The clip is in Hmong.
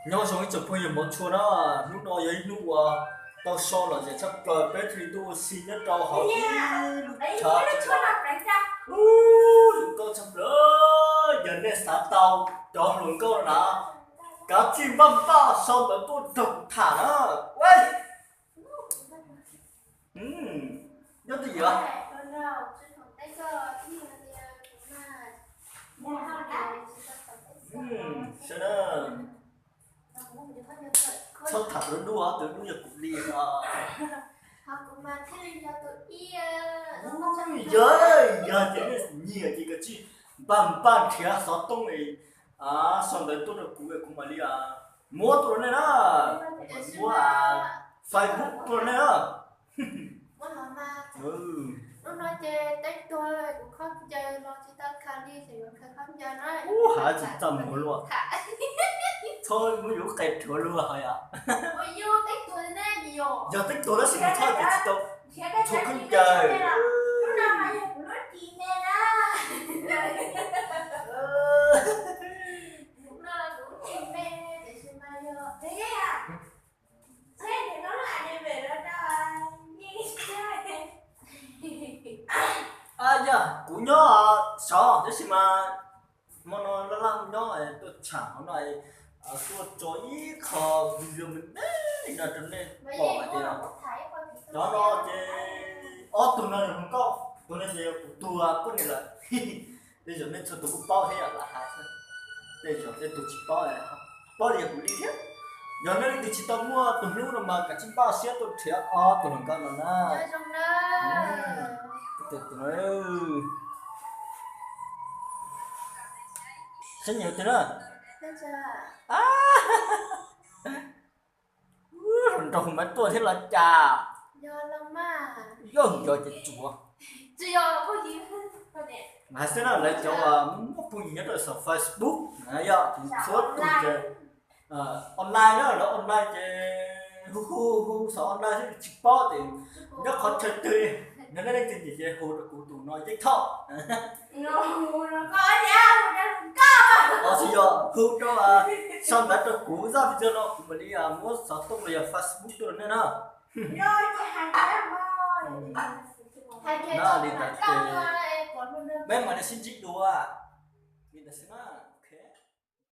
Nyob zoo ib tsoom phooj ywg hmov tshua na, hnub no yog ib hnub uas tau so lom zem tshaj plaws, peb thiaj li tuaj ua si nyob rau hauv ib lub tshav tseem los. Ub, zoo nkauj tshaj plaws, yog nej xav tau cov hluas nkauj na, kav tsij npaj npaj sau ntawv tuaj nrog kuv tham na. Nyob twj ywm. Sawv daws, txhob tham tus dub, tus dub yog kuv li os. Yog, yog ces nej nyiam ces kav tsij npaj npaj nrhiav xov tooj, sau ntawv tuaj rau kuv, kuv mam li muab tuaj rau nej na. Muab Facebook tuaj rau nej na. Ub, hav tsis txaj muag luaj. Txhob muab yus qe rhuav luag hos yom. Yog teeb tuag tab sis mas txhob, tsis tau, txhob khaub ncaws. Yog kuv nyob saud tab sis mas hmo no laj laj nyob tuaj tsham hauv no, tuaj tso ib qho video me me no rau nej pom hais tias cov no ces ob tug no yog hluas nkauj, tus no ces yog kuv tus poj niam lawm. Tej zaum nej txhua tus kuj paub thiab yom, lam hais xwb. Tej zaum tej tus tsis paub, paub li yog kuv li thiab. Yog nej leej twg tsis tau muaj tus hlub no mas kav tsij npaj siab tuaj nrhiav ob tug hluas nkauj no na. Saib nyias tus na. Nrog kuv mam tuaj thiab los cas? Yog, yog ces tsuav. Hais xwb na, lawv cov muaj phooj ywg nyob rau saum Facebook na yom, txhua tus ces online na, lawv online ces hu hu hu saum online xwb tsis paub ces nyob qhov chaw twg, yog nej leej twg nyiam ces hu rau kuv tus no yeej thauj. Los sis yog hu rau, sau ntawv rau kuv zaj video no kuv mam li muab xov tooj los yog Facebook tuaj rau nej na. Na li ntawd ces peb mam li sib ntsib dua.